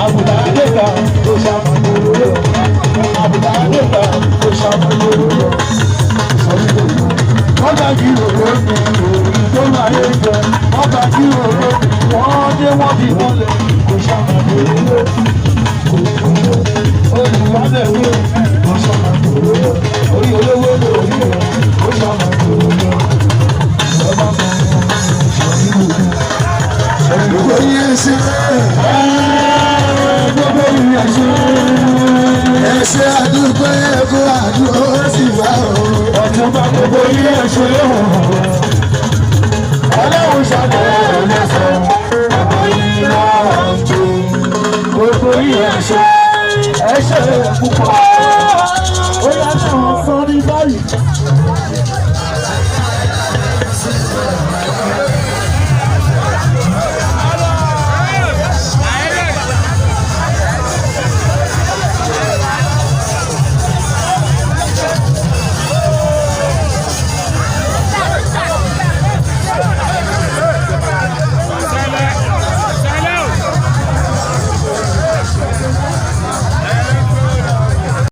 Àbùdá Adéka tó ṣàmàlò lọ. Àbùdá Adéka tó ṣàmàlò lọ. Wọ́n bá kí òró mi, òrì tó máa yé jẹ. Wọ́n bá kí òró mi, wọ́n dé wọ́n fi mọ́lẹ̀. Kò ṣàmàlò lọ. Olùwádẹ̀wé kò ṣàmàlò lọ. Orí olówó lórí rẹ̀ kò ṣàmàlò lọ. Ìjọba kan ṣàmìlò lọ. Gbogbo yín ṣe. Gbogbo ìyẹn ṣe. Ẹ ṣe àdúgbò ẹ̀kọ́ àdúró sì wá o. Ọ̀túnba, gbogbo ìyẹn ṣe. Ọlọ́run ṣàlẹ̀ lẹ́sẹ̀. Gbogbo yìí náà ń jó. Gbogbo ìyẹn ṣe. Ẹ ṣe púpọ̀. Ó yá náà.